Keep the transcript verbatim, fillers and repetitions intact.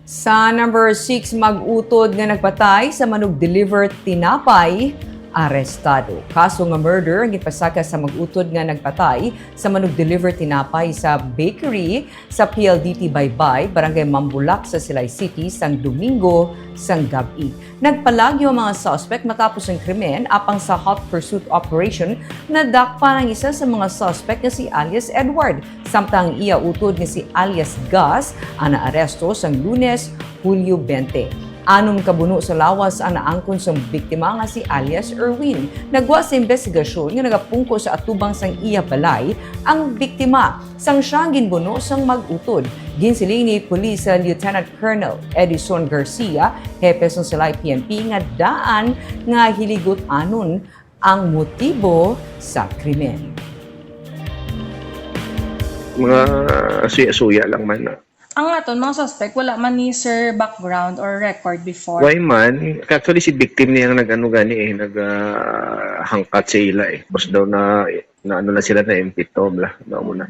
Sa number six, mag-utod nga nagpatay sa manug-deliver tinapay, arestado. Kaso nga murder ang ginpasaka sa mag-utod nga nagpatay sa manug-deliver tinapay sa bakery sa P L D T Baybay, Barangay Mambulak sa Silay City sang Domingo sang gab-i. Nagpalagyo ang mga suspect matapos ang krimen, apang sa hot pursuit operation, nadakpan ang isa sa mga suspect nga si alias Edward, samtang ang iya utod nga si alias Gus ang naaresto sang Lunes, Hulyo twenty. Anom ka buno sa lawas ang naangkon sang biktima nga si alias Erwin. Nagwa sa imbestigasyon nga nagapungko sa atubang sang iya balay ang biktima sang siya ang ginbuno sang mag-utod. Ginsiling ni Police Lieutenant Colonel Edison Garcia, hepe sang Silay P N P, nga daan nga hilig-anon ang motibo sa krimen. Mga suya-suya lang man na. Ang aton mga suspect, wala man ni sir background or record before. Why man? Actually, si victim niya ang nag-ano gani eh, nag-hangkat sa ila eh. Tapos daw na, na ano na sila na impitom la. Daw mo na.